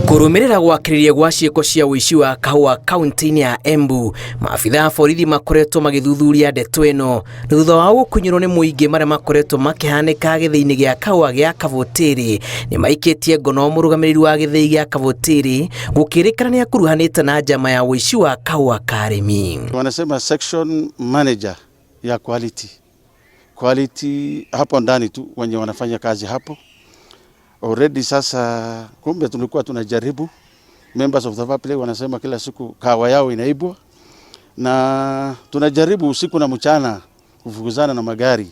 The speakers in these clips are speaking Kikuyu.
Kũrũmĩrĩra gwakĩrĩria gwa ciĩko cia ũici wa kahũa kaunti-inĩ ya Embu, maabitha a borithi makoretwo magĩthuthuria ndeto ĩno na thutha wao gũkunyĩrwo nĩ mũingĩ marĩa makoretwo makĩhanĩka gĩthĩi-inĩ gĩa kahũa gĩa Kabutĩrĩ nĩ maikĩtie ngono mũrũgamĩrĩri wa gĩthĩi gĩa Kabutĩrĩ gũkĩrĩkana nĩ akuruhanĩte na njama ya ũici wa kahũa ka arĩmi. Wanasema section manager ya quality. Quality hapo ndani tu wenye wanafanya kazi hapo already. Sasa kumbe tulikuwa tunajaribu, members of the public wanasema kila siku kahawa yao inaibwa, na tunajaribu usiku na mchana kufukuzana na magari,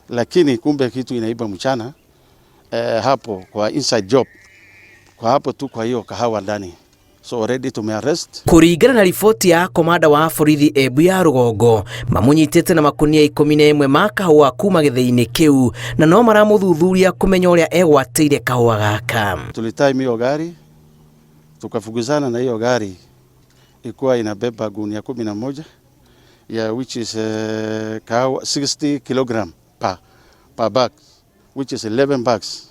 lakini kumbe kitu inaiba mchana hapo kwa inside job kwa hapo tu kwa hiyo kahawa ndani, so already tumearrest. Kũringana na riboti ya komanda wa borithi Embu ya rũgongo, mamũnyitĩte na makunia 11 ma kahũa kuma gĩthĩi-inĩ kĩu na no maramũthuthuria kũmenya ũrĩa egwatĩire kahũa gaka. Tulitime hiyo gari, tukafukuzana na hiyo gari ilikuwa inabeba gunia 11 ya which is kahawa 60 kilogram per bag, which is 11 bags.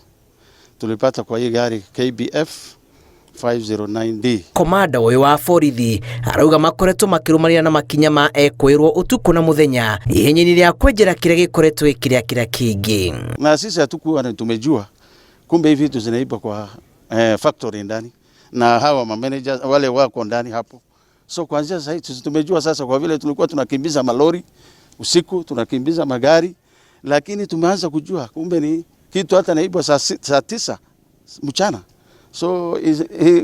Tulipata kwa hii gari KBF 509D. Komanda ũyũ wa borithi arauga makoretwo makĩrũmanĩra na makinya ma ekwĩrwo ũtukũ na mũthenya ihenya-inĩ rĩa kwenjera kĩrĩa gĩkoretwo gĩkĩrĩa kĩrĩa kĩngĩ. Na sisi hatukuwa na tumejua kumbe hivi vitu zinaibwa kwa factory ndani na hawa ma managers wale wako ndani hapo. So kuanzia sasa hivi tumejua sasa, kwa vile tulikuwa tunakimbiza malori usiku, tunakimbiza magari, lakini tumeanza kujua kumbe ni kitu hata naibwa saa 9 mchana. So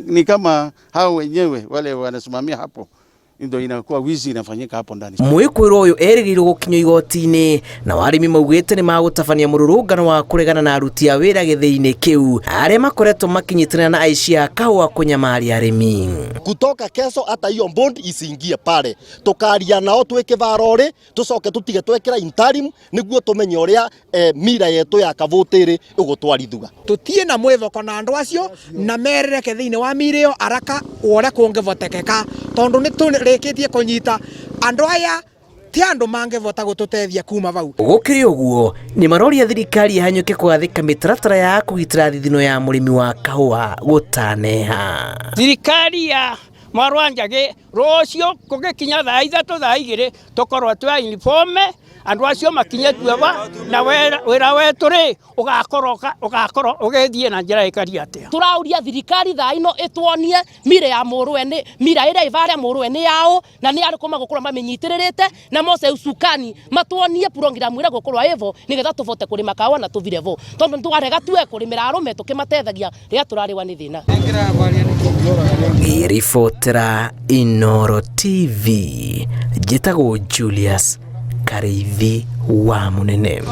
ni kama hao wenyewe wale wanasimamia hapo ndio inakuwa wizi inafanyika hapo ndani. Mwĩkũĩrwo ũyũ erĩgĩrĩirwo gũkinyio igoti-inĩ na arĩmi maugĩte nĩ magũtabania mũrũrũngano wa kũregana na aruti a wĩra gĩthĩi-inĩ kĩu arĩa makoretwo makĩnyitanĩra na aici a kahũa kũnyamaria arĩmi. Kutoka kesho hata hiyo bond isiingie pale, tukaria nao twĩ kĩvaro tucoke tutige twekĩra interim nĩguo tumenye ũrĩa mira yetu ya Kabutĩrĩ ĩgũtwarithua. Tutie na mwĩthoko na andũ acio na merereke thĩinĩ wa mĩrĩ ĩyo araka ũrĩa kũngĩvotekeka tondũ nĩ tũrĩkĩtie kũnyita andũ aya ti andũ mangĩvota gũtũteithia kuma vau. Gũkĩrĩ ũguo nĩ maroria thirikari ĩhanyũke kũgathĩka mĩtaratara ya kũgitĩra thithino ya mũrĩmi wa kahũa gũtaneha. Thirikari ya Mwarwa Njagi rũciũ kũgĩkinya thaa 3 thaa 2 tũkorwo twa uniform andũ acio makinye tueva na wĩra wetu rĩ ũgakorwo ũgĩthiĩ na njĩra ĩkaria atĩa. Tũrauria thirikari thaa ino ĩtuonie mira ya mũrũwe nĩ mira ĩrĩa ĩvarĩa mũrũwe nĩ yao na nĩ arĩkũ magũkorwo mamĩnyitĩrĩrĩte na mose usukani matuonie program ĩrĩa gũkorwo ĩvo nĩgetha tũvote kũrĩma kawa na tũvire vo tondũ nĩtwarega tue kũrĩmĩra arũme tũkĩmatethagia rĩrĩa tũrarĩwa nĩ thĩna. Ngĩribotera Inooro TV njĩtagwo Julius Karĩithi wa Mũnene.